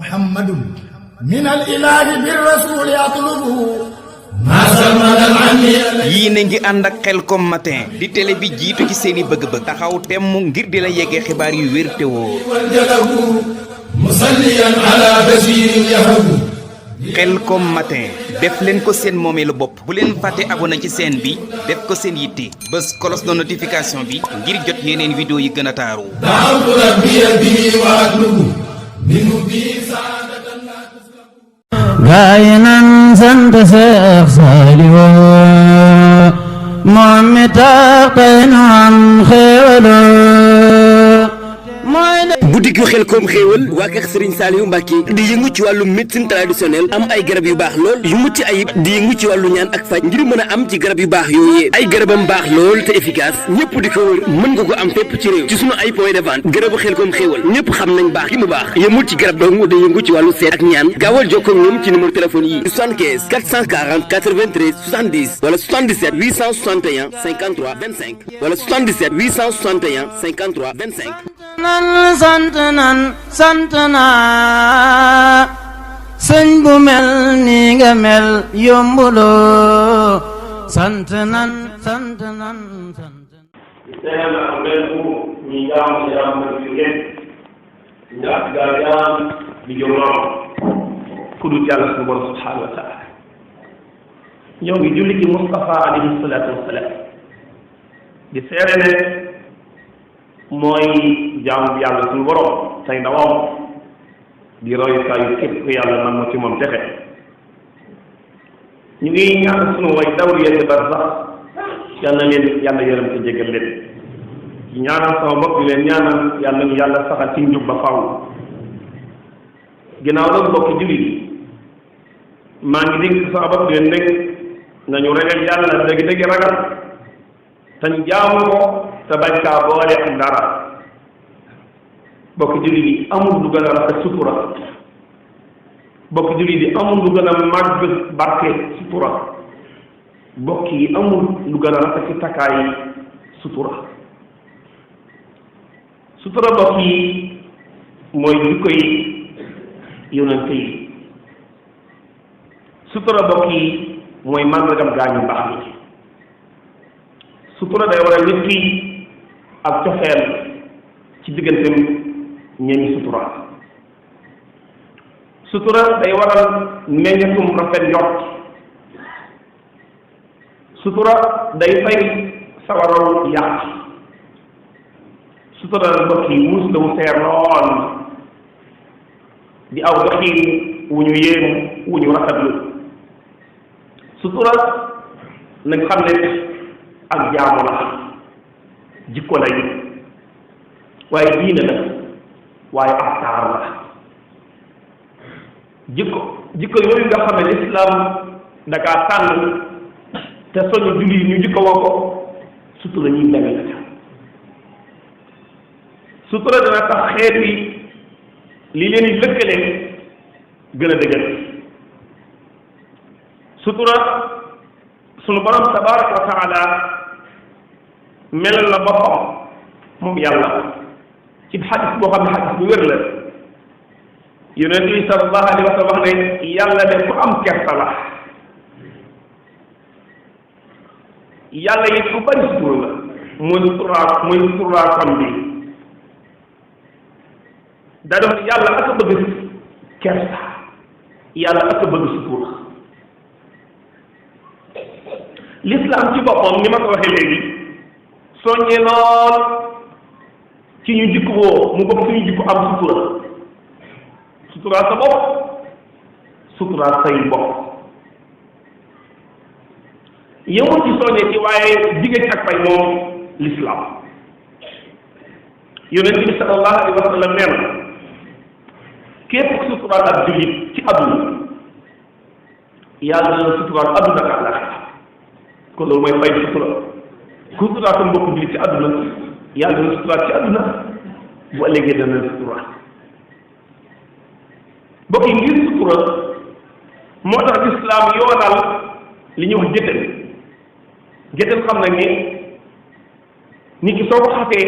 محمد من الإله بالرسول يطلبه yii na ngi ànd ak Khelcom matin di télé bi jiitu ci seeni bëgg-bëgg taxaw temm ngir di la yeggee xibaar yu wér te wóor Khelcom matin def leen ko seen moomeelu bopp bu leen fàtte abonné ci chaîne bi def ko seen yitte bés cloche de notification bi ngir jot yeneen vidéo yi gën a taaru gaay nan sant Seex Saaliw moom mi tax tey nu am xéewal boutique yu Khelcom xéewal waa kër Serigne Saliou Mbacké di yëngu ci wàllu médecine traditionnelle am ay garab yu baax lool yu mucc ayib di yëngu ci wàllu ñaan ak faj ngir mën a am ci garab yu baax yooyee ay garabam baax lool te efficace ñëpp di ko wër mën nga ko am fépp ci réew ci sunu ay point de vente garabu Khelcom xéewal ñëpp xam nañ baax gi mu baax yëmul ci garab dong day yëngu ci wàllu seet ak ñaan gaawal jokkoo ak ñoom ci numéro téléphone yi 75 440 93 70 wala 77 861 53 25 wala 77 861 53 25 sant naa sëñ bu mel ni nga mel yombuloo sant nan Senegal mbelku ñi jaam ci ram ci ngeen ñaat ga jaam di jomno kudu Yàlla subhanahu wa ta'ala ñoo ngi julli ci Mustafa alayhi salatu wassalam di seere ne mooy jaamu bi Yàlla suñu borom say ndawam di royukaayu képp ku Yàlla man mu ci moom texe ñu ngi ñaan sunu way dawru yedd bar sax yàlla leen yàlla yërëm te jégal leen ci ñaanal sama bopp di leen ñaanal yàlla ñu yàlla saxal ci njub ba faaw ginnaaw nag mbokki jullit yi maa ngi dénk sama bopp di leen nekk nañu ragal yàlla dëgg-dëgg ragal te ñu jaamu ko te bañ kaa boole ak dara bokk jullit yi amul lu gën a rafet sutura bokk jullit yi amul lu gën a màgg barke sutura bokk yi amul lu gën a rafet ci takkaay sutura sutura bokk yi mooy jikko yi yonent yi sutura bokk yi mooy màndargam gaañu baax yi sutura day waral nit ki ak cofeel ci digganteem ñeeni sutura sutura day waral meññetum rafet njort sutura day fay sawaraw yàq sutura mbokk yi wuus la wu seer lool di aw doxiin wu ñu yéem wu ñu rafetlu sutura nañ xam ne ak jaamu la jikko lay waaye diine la waaye ak taar la jikko yooyu nga xam ne lislaam dakaa tànn te soñu julli ñu jikko woo ko sutura ñuy demee la sutura dana tax xeet yi li leen di lëkkale gën a dëgër sutura sunu borom tabaraka wa taala melal la boppam moom yàlla ci xadis boo xam ne xadis bu wér la yonent bi sallallahu alayhi wa sallam wax ne yàlla de ku am kersa la yàlla it ku bari sutura la mooy suturaakom bi da doon yàlla ak a bëgg kersa yàlla ak a bëgg sutura l'islam ci boppam ni ma ko waxee léegi soññee lool ci ñu jikko woo mu bëgg suñu jikko am sutura sa bopp sutura say bopp yëmul ci soññee ci waaye jigéen ak fay moom l'islam yonent bi sallallahu alayhi wa sallam nee na képp ku suturaal ak jullit ci àdduna yàlla dana suturaal àdduna ak àllaaxira kon loolu mooy fay sutura ku suturaal sa mbokku jullit ci àdduna yàlla dana suturaal ci àdduna bu ëllëgee dana suturaal mbokk yi ngir sutura moo tax lislaam yoonal li ñuy wax géttal xam nag ni nit ki soo ko xasee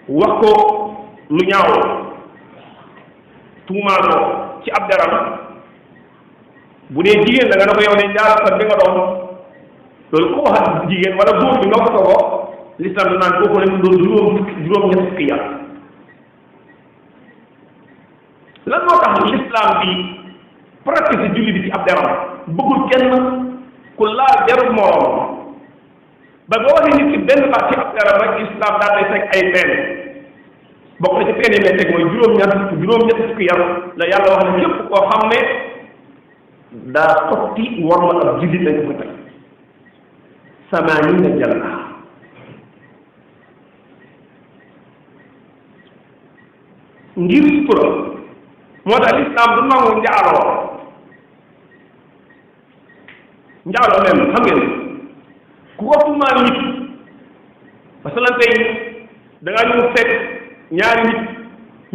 wax ko lu ñaaw tuumaal ko ci ab deram bu dee jigéen da nga ne ko yow de njaalokat bi nga doon loolu ko wax jigéen wala góor bi nga wax ko l'islam du naan kooku lañ doon juróom-ñett fukki yar lan moo tax l'islam bi pratique julli bi ci ab deram bëggul kenn ku laal deru moroom ba boo waxee nit ki benn baax ci ab deram rek islam daal lay teg ay peine bokk na ci peine yi lay teg mooy juróom-ñett fukki yar la yàlla wax ne képp koo xam ne daa xotti war ma ab jullit lañ ko teg samaaniina jalda ngir sutura moo tax l'islam du nangu njaaloo même xam ngeen ku ko tuumaal nit parce que lan tey da ngaa ñëw fekk ñaari nit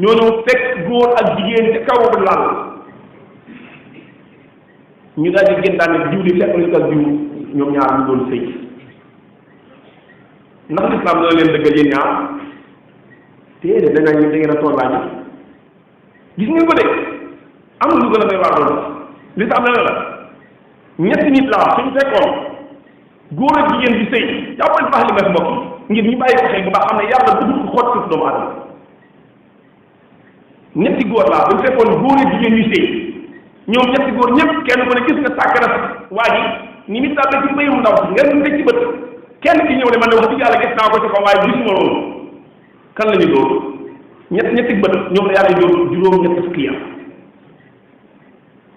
ñoo ñëw fekk góor ak jigéen ca kaw bu laal ñu daal di gën daal ne diw li fekk nañu ak diw ñoom ñaar ñu doon sëy ndax l'islam dana leen dëggal yéen ñaar téere da nga ñu da ngeen a tollaañu gis ngeen ko de am na lu gën a doy waar loolu l'islam dana la ñetti nit laa suñu fekkoon góor ak jigéen di sëy jàppal baax li nga mbokk ngir ñu bàyyi ko xel bu baax xam ne yàlla bëggul ko xoot suuf doomu aadama ñetti góor laa bu fekkoon góor ak jigéen ñu sëy ñoom ñetti góor ñëpp kenn ku ne gis nga sàkkara waa ji ni mi tàbbe ci mbéyum ndaw si nga teg ci bët kenn ki ñëw ne man de wax dëgg yàlla gis naa ko ci kaw waaye gisuma loolu kan la ñu dóor ñetti bët ñoom la yàlla dóor juróom-ñett fukki yar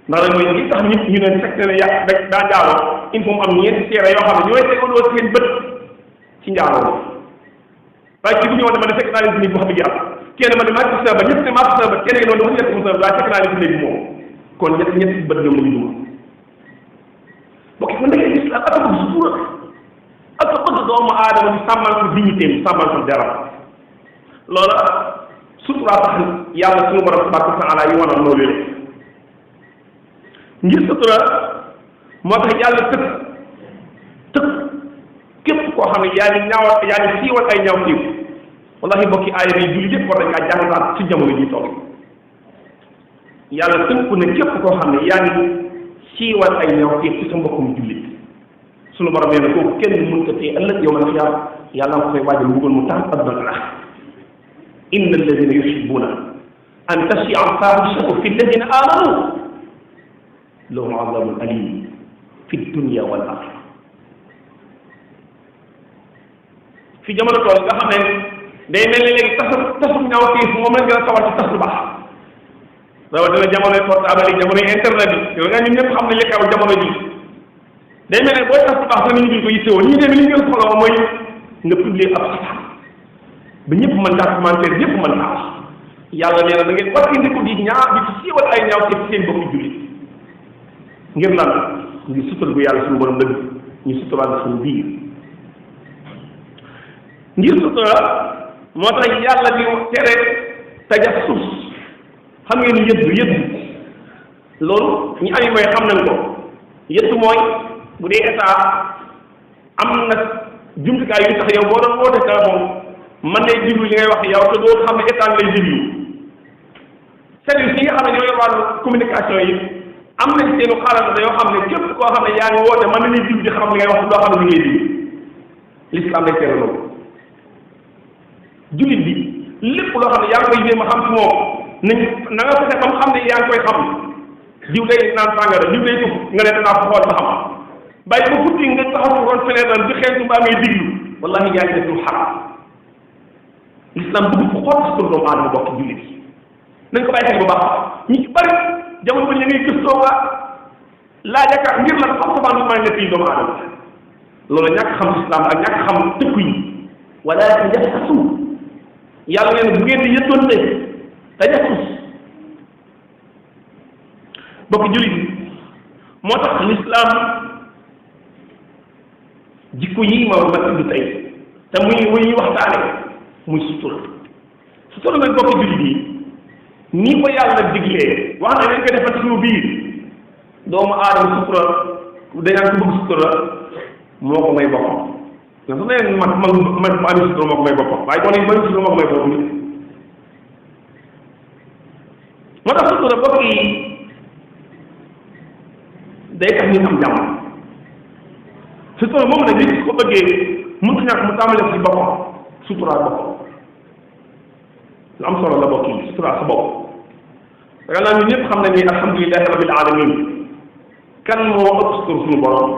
ndax la mooy li tax nit ñu ne fekk ne ya rek daa njaaloo il faut mu am ñeenti seere yoo xam ne ñooy tegandoo seen bët ci njaaloo waaye ci bu ñëwoon dama ne fekk naa leen si nit bu xam ne yàlla kenn ma ne maa ci sa ba ñett ne maa ci sa ba kenn gi noonu dama ñett mu sa waaye fekk naa leen si léegi moom kon ñetti bët ñoom la ñu duma bokk ko ndekee islam ak bëgg sutura ak bëgg doomu aadama di sàmmal ko dignité sàmmal ko deram loola sutura tax yàlla suñu borom tabaraka wa taala yi wanal loolu yëpp ngir sutura moo tax yàlla tëkk képp koo xam ne yaa ngi ñaawal yaa ngi siiwal ay ñaaw siiw wallahi bokki aaya bi julli yëpp war nañ kaa jàngataat ci jamono ji toll yàlla tënku ne képp koo xam ne yaa ngi siiwal ay ñaaw siiw ci sa mbokkum jullit sunu borom nee na kooku kenn mën ko tee ëllëg yow man xiyaam yàlla nga koy waajal mbugal mu tax adduna la inna alladina yuhibbuna an tashia alfahishatu fi alladina amanu lahum azabun alim fi dunya wal axira fi jamono tool nga xam ne day mel ni léegi tasu ñaaw kii moom lañ gën a sawar ci tas lu baax rawatina jamonoy portable yi jamonoy internet yi yow nga ñun ñëpp xam ne li xew jamono ji day mel ne booy tas lu baax sax nit ñi duñ ko yittewoo ñi demee li ñu gën soxla mooy nga publier ab safar ba ñëpp mën kaa commentaire ñëpp mën kaa wax yàlla nee na da ngeen war indi ko di ñaaw di siiwal ay ñaaw ci seen bokku jullit ngir lan ngir sutur bu yàlla suñu borom dëgg ñu suturaal suñu biir ngir sutura moo tax yàlla di tere tajassus xam ngeen ni yëddu loolu ñi ami mooy xam nañ ko yëddu mooy bu dee état am na jumtukaay yu tax yow boo doon woote téléphone mën nay déglu li ngay wax yow te doo xam ne état lay déglu service yi nga xam ne ñoo yor wàllu communication yi am nañ seenu xarala yoo xam ne képp koo xam ne yaa ngi woote mën nañuy déglu di xam li ngay wax loo xam ne li ngay déglu l'islam day tere loolu jullit bi lépp loo xam ne yaa ngi koy jéem a xam ci moom nañ na nga fexe ba mu xam ne yaa ngi koy xam diw day naan sàngara diw day tux nga ne danaa ko xool ba xam bàyyi ba guddi nga taxaw ko ron fenêtre di xeetu mbaa ngay diglu wallahi yaa ngi def lu xaraam l'islam bëgg ko xool si doomu aadama bokk jullit yi nañ ko bàyyi xel bu baax ñi ci bari jamono ba ñu ngay gëstoo waa laajaka ngir la xam sabaan maa ngi nekk yi doomu aadama loolu ñàkk xam islam ak ñàkk xam tëkku yi wala tajassasu yàlla nee na bu ngeen di yëttoonte tajassus bokk jullit yi moo tax l'islam jikko yi ma tudd tey te muy ñuy waxtaane muy sutura nag bokk jullit yi nii ko yàlla diglee wax na dañ koy defal suñu biir doomu aadama sutura dañaan ko bëgg sutura moo ko may boppam nga su ne man ma amee sutura moo ko may boppam waaye kon nag man sutura moo ko may boppam moo tax sutura bokk yi day tax ñu am jàmm sutura moom nag nit ko bëggee mënut ñàkk mu tàmbale ci boppam suturaal boppam lu am solo la bokk yi suturaal sa bopp da nga ñu ñëpp xam nañ ni alhamdulilahi rabbil alamin kan moo ëpp sutur suñu borom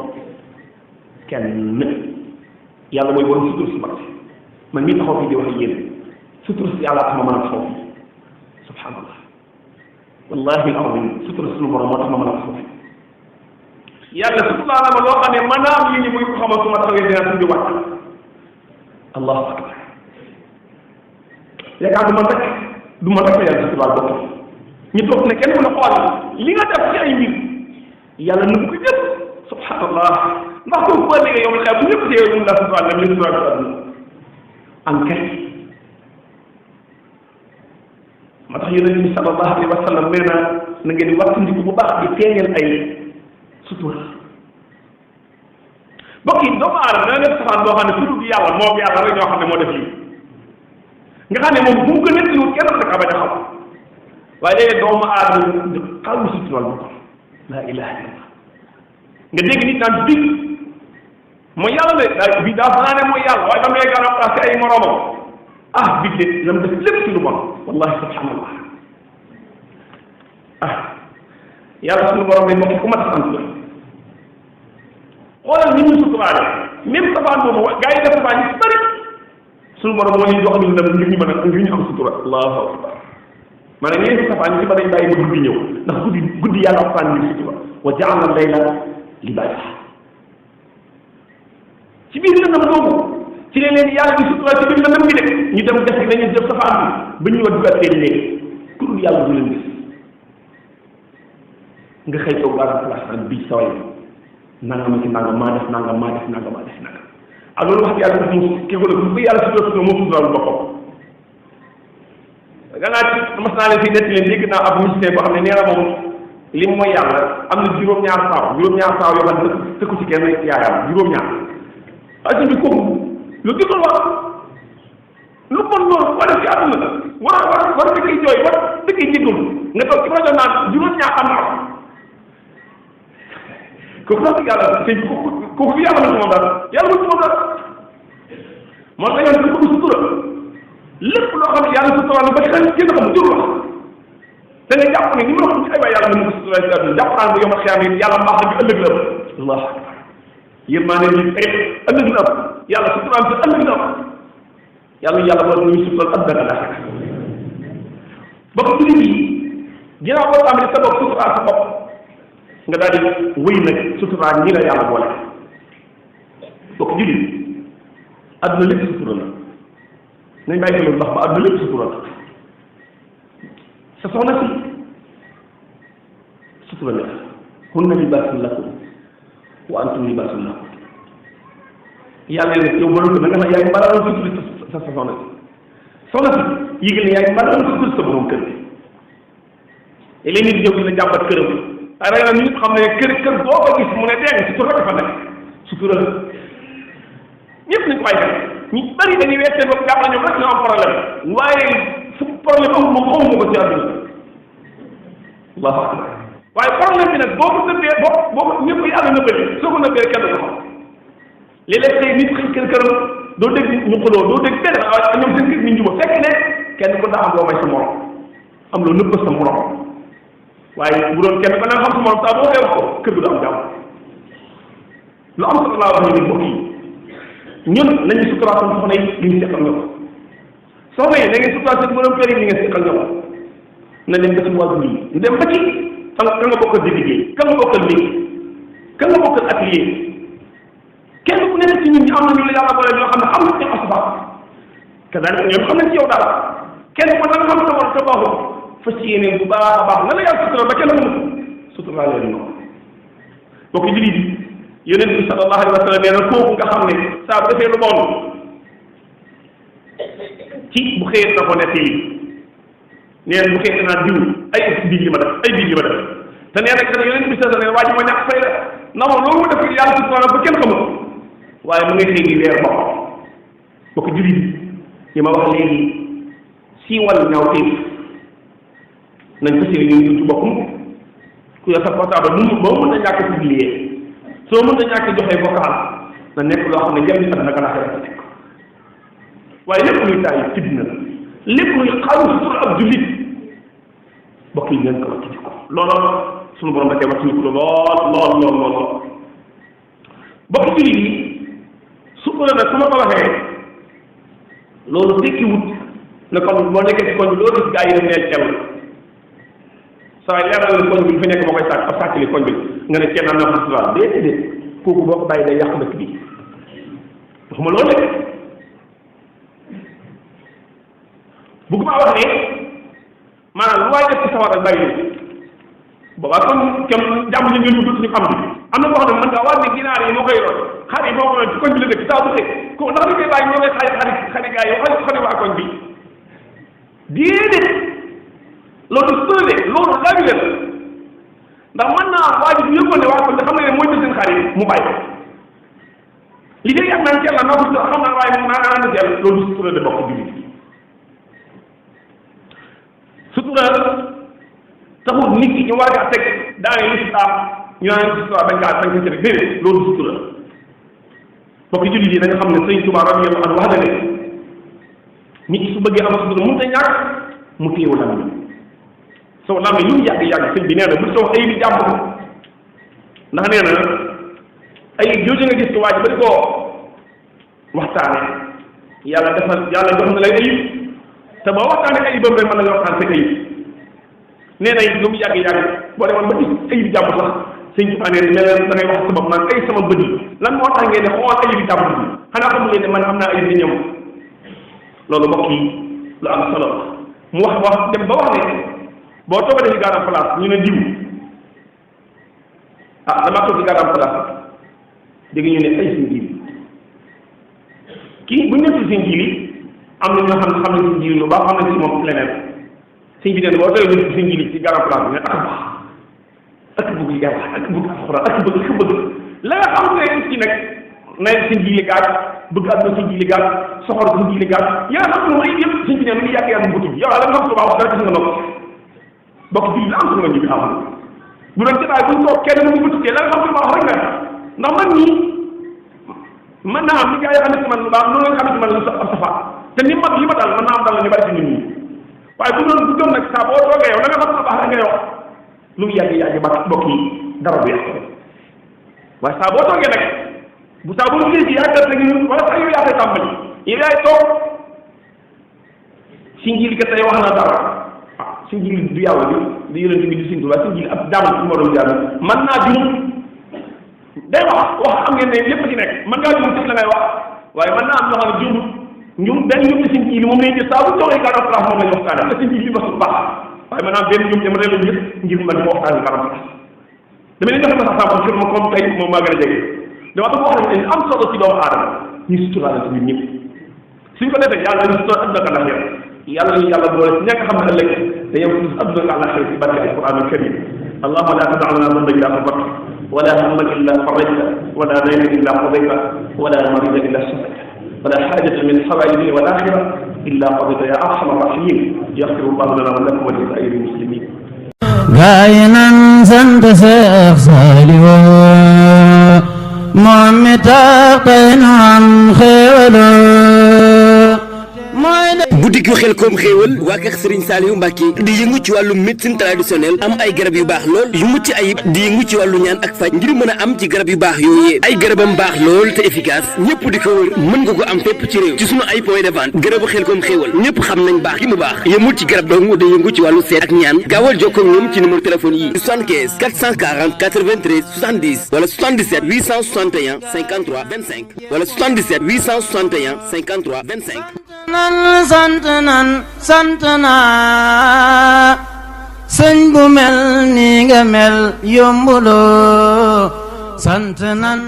kenn yàlla mooy borom sutur si mag man mii taxaw fii di wax ak yéen sutur si yàlla tax ma mën a taxaw fii subhanallah wallahi alazim sutur suñu borom moo tax ma mën a taxaw fii yàlla suturaal na ma loo xam ne maanaam yi ñi muy ko xamal su ma taxawee dinaa suñu di wàcc allahu akbar yaakaar du man rek yàlla suturaal bopp ñu toog ne kenn mën a xool li nga def ci ay mbir yàlla nu ko ñëpp subhanallah ndax ko bu ëllëgee yow xew bu ñëpp teew mun la suturaal lam li suturaal ko àdduna enquête moo tax yonent bi sallallahu alayhi wa sallam nee na ngeen di wattandiku bu baax di feeñal ay sutura mbokk yi doomu aadama dana def safaan boo xam ne ku dul yàlla moom yàlla rek ñoo xam ne moo def lii nga xam ne moom bu mu ko nettaliwul kenn rek a bañ a xam waaye léegi doomu aadama xaw ma sutural boppam laa ilaha illallah nga dégg nit naan bi mooy yàlla de bi daa fanaa ne mooy yàlla waaye dama lay gën a passé ay moromam ah bi de lam def lépp ci lu bon wallahi subhanallah ah yàlla suñu borom day mbokk ku mat a sant la xoolal ni ñu suturaale même safaan boobu gaa yi def safaan yi bëri suñu borom moo ñuy jox ñu ndam ngir ñu mën a ngir ñu am sutura allahu akbar maanaam ñeenti safaan yi ci ba dañ bàyyi ba guddi ñëw ndax guddi yàlla safaan ngir sutura wa ja'alna layla libaasa ci biir lëndëm boobu ci leen yàlla di sutura ci biir lëndëm bi de ñu dem def dañuy def safaan bi ba ñu war dugal leen léegi ku dul yàlla du leen gis nga xëy toog baara place ak bii saway nangam ci nangam maa def nangam maa def nangam maa def nangam ak loolu wax yàlla def mu kéwala bu yàlla sutura moo suturaal boppam gannaaw ci mas naa leen fi netti leen dégg naa ab ministère boo xam ne nee na moom li mooy yàlla am na juróom-ñaar saaw yoo xam ne tëkku ci kenn yaayam juróom-ñaar waaye bi kooku lu dëggal wax lu bon loolu ko def ci àdduna war dëkk jooy war dëkk jéggalu nga toog ci rajo naan juróom-ñaar am na kooku wax dëgg yàlla sëñ bi kooku fi yàlla na ci moom dara yàlla na ci moom dara moo tax yoon ko sutura lépp loo xam ne yàlla sutura la ba kenn xamul jur wax da ngay jàpp ne ni ma wax ci ay waay yàlla na ma ko sutura ci àdduna jàpp naa bu yomal xiyam yi yàlla mbaax na bi ëllëg la allah akbar yërmaane ni ay ëllëg la yàlla suturaam ci ëllëg la yàlla boo ñu sutural àdduna ak àllaxira bokk jullit yi ginnaaw boo tàmbali sa bopp suturaal sa bopp nga daal di wéy nag suturaal ñi la yàlla boole bokk jullit àdduna lépp sutura la nañ bàyyi loolu ndax ba àdduna lépp sutura la sa soxna si sutura la hunna libaasun lakum wa antum libaasun lahum yàlla ne yow mënul ko da nga xam yaay mbalaloon sutura sa soxna si yëgal ne yaay mbalaloon sutura sa borom kër gi léegi nit ñëw dina jàmbat këram waaye da nga nit xam ne kër boo ko gis mu ne dégg sutura dafa nekk sutura la ñëpp nañ ko bàyyi xel ñu bëri dañuy weesee ba jàpp nañu rek ñoo am problème waaye fu problème amul moom xamuma ko ci àdduna allahu akbar waaye problème bi nag boo ko nëbbee boo ko ñëpp yàlla nëbbee soo ko nëbbee kenn du ko xam léeg-léeg tey nit xëy këram doo dégg ñu xuloo doo dégg benn ñoom seen kër ñu juba fekk ne kenn ku daa am loo may sa morom am loo nëbb sa morom waaye bu doon kenn ba nga xam sa morom saa boo xew ko kër gi du am jàmm lu am solo laa wax ni mbokk yi ñun nañu suturaal suñu soxna yi li ñu seqal ñoom soxna yi da ngeen suturaal seen borom kër yi li ngeen seqal ñoom na leen def wàllu lii ñu dem ba ci ka nga bokkal di liggéey ka nga bokkal liggéey ka nga bokkal atelier kenn ku nekk ci ñun ñi am na ñu la yàlla boole ñoo xam ne xam nañ ci asbaab kadaalika ñoom xam nañ ci yow daal kenn ku nga xam sa war sa baaxul fas ci yéene bu baax a baax na la yàlla sutura ba kenn xamul sutura leen noonu bokk jullit yi yonent bi sallallahu alayhi wa sallam nee na kooku nga xam ne saa bu defee lu bon ci bu xëyee na ko nekk yi nee na bu xëyee naa diw ay bii li ma def ay bii li ma def te nee na yonent bi sallallahu alayhi wa sallam waa ji ma ñàkk fay la ndax moom loolu mu def yàlla sutura ba kenn xamul waaye mu ngay xëy di leer bopp bokk jullit yi ma wax léegi siiwal ñaaw téef nañ ko séen ñu ci boppam ku yor sa portable boo mën a ñàkk publier soo mën a ñàkk joxe vocal na nekk loo xam ne njëriñ sax naka la xew ci nekk waaye lépp luy taay fitna la lépp luy xaru sutura ab jullit bokk yi ngeen ko wax ci ko loolu suñu borom da koy wax suñu ko lool bokk jullit yi sutura nag su ma ko waxee loolu tekki wut ne kon boo nekkee ci koñ bi loolu gis gaa yi def neen cell saa leeral koñ bi fi nekk moo koy sàcc ab sàcc li koñ bi nga ne kenn am na sutura déedéet kooku boo ko bàyyi day yàq dëkk bi waxuma loolu rek bëgguma wax ne maanaam lu waay def ci sawar ak bàyyi boobaa kon kenn jàmm ñu ngeen dugg ci xam bi am na boo xam ne mën ngaa war ne ginaar yi moo koy yor xar yi moo ko yor ci koñ bi la dëkk saa bu xëy ko ndax dañ koy bàyyi ñoo ngay xari gaa yi xari waa koñ bi déedéet loolu sële loolu laaju leen ndax mën naa waa ji bu yëgoon ne waa koñ bi xam nga ne mooy seen xar yi mu bàyyi li ngay yàq naan teel na noo ko xam naa waaye moom naa naan teel loolu sutura de bokk jullit sutura taxul nit ki ñu war a teg daane lislaam ñu naan sutura bañ kaa teg déedéet loolu sutura bokk jullit yi da nga xam ne sëñ Tuubaa radiyallaahu anhu wax na ne nit ki su bëggee am sutura mënut a ñàkk mu téewu lam yi soo lam yi lu mu yàgg-yàgg sëñ bi nee na bu soo ay bi jàmm ndax nee na ay jooju nga gis ko waaj ba di ko waxtaane yàlla defal yàlla jox na lay ayib te boo waxtaane ayibam rek mën na nga waxtaan sa ayib nee na it lu mu yàgg-yàgg boo demoon ba gis ayib jàmm sax sëñ Tuubaa nee na da ngay wax sa bopp naan ay sama bët lan moo tax ngeen ne xool ayib jàmm bi xanaa xamul leen ne man am naa ayib ni ñoom loolu mbokk yi lu am solo mu wax dem ba wax ne boo toogatee ci garam place ñu ne diw ah damaa toog ci garam place dégg ñu ne ay seen jiili kii bu ñu nekkul seen jiili am na ñoo xam ne xam nañ seen jiili lu baax xam nañ si moom leneen sëñ bi ne boo toogee ñu seen jiili ci garam place ne ak baax ak bëgg yàlla ak bëgg alxuraan ak bëgg la nga xam ne ci nag nay seen jiili gaaj bëgg àdduna seen jiili gaaj soxor seen jiili gaaj yaa xam ne moom ay yëpp sëñ bi ne mu ngi yàgg yàlla mbutu yow la nga xam lu baax dara gis nga nopp bokk jiili la am su nga ñu bi xam bu doon jotaay bu ñu toog kenn mu ngi bëtukkee la nga xam lu baax rek nga ndax man nii mën naa am li gaa yi xam ne ci man lu baax noonu nga xam ne ci man lu am safa te ni ma li ma dal mën naa am dal la ñu bari ci nit ñi waaye bu doon nag saa boo toogee yow la nga xam lu baax rek ngay wax lu mu yàgg ba bokk yi dara du yàq waaye saa boo toogee nag bu saa boo liggéey ci yàggal rek ñun wala sax yow yaa koy tàmbali yow yaay toog si njiil ka tey wax na dara ah si njiil du yàlla di yonent bi di Sëñ Tuubaa si njiil ab jàmm ci moroom jàmm mën naa jum day wax xam ngeen ne lépp ci nekk mën ngaa jum ci la ngay wax waaye mën naa am ñoo xam ne jumut ñum benn ñum ci seen ji li moom lay jël saa bu toogee garam place moom la ñu waxtaane te seen ji li wax bu baax waaye mën naa am benn ñum dem rek lañu yëpp ngir mën ko waxtaane garam place dama leen joxe ma sax sama firma comme tey moom maa gën a jege dama bëgg wax ne am solo ci doomu aadama ñu suturaale ci ñun ñëpp suñ ko defee yàlla ñu sutura adduna ak àllaxira yàlla ñu yàlla boole ci ña nga xam ne ëllëg te yow ci adduna ak àllaxira ci barke alquran al karim allahumma la tada lana dhanban illa ghafarta ولا هم إلا فرجته ولا دين إلا قضيته ولا مريض إلا شفيته ولا حاجة من حوائج والآخرة إلا قضيتها يا أرحم الراحمين يغفر الله لنا ولكم ولسائر المسلمين. غاينا سنت شيخ صالح محمد تقين عن خير boutique yu Xelcom xéewal waa kër Serigne Saliou Mbacké di yëngu ci wàllu médecine traditionnelle am ay garab yu baax lool yu mucc ayib di yëngu ci wàllu ñaan ak faj ngir mën a am ci garab yu baax yooyee ay garabam baax lool te efficace ñëpp di ko wër mën nga ko am fépp ci réew ci sunu ay point de vente garabu Xelcom xéewal ñëpp xam nañ baax gi mu baax yëmul ci garab dong day yëngu ci wàllu seet ak ñaan gaawal jokkoo ak ñoom ci numéro téléphone yi 75 440 93 70 wala 77 861 53 25 wala 77 861 53 25 sant naa sëñ bu mel ni nga mel yombuloo sant nan.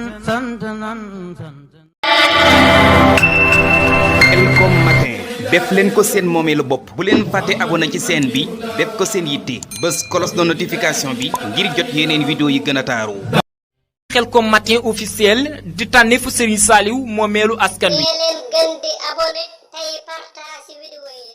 Xelcom matin def leen ko seen moomeelu bopp bu leen fàtte abonné ci chaîne bi def ko seen yitte bës cloche de notification bi ngir jot yeneen vidéo yi gën a taaru. Xelcom matin officiel di tànneefu Serigne Saliou moomeelu askan wi. gën di abonné tey partage vidéo yi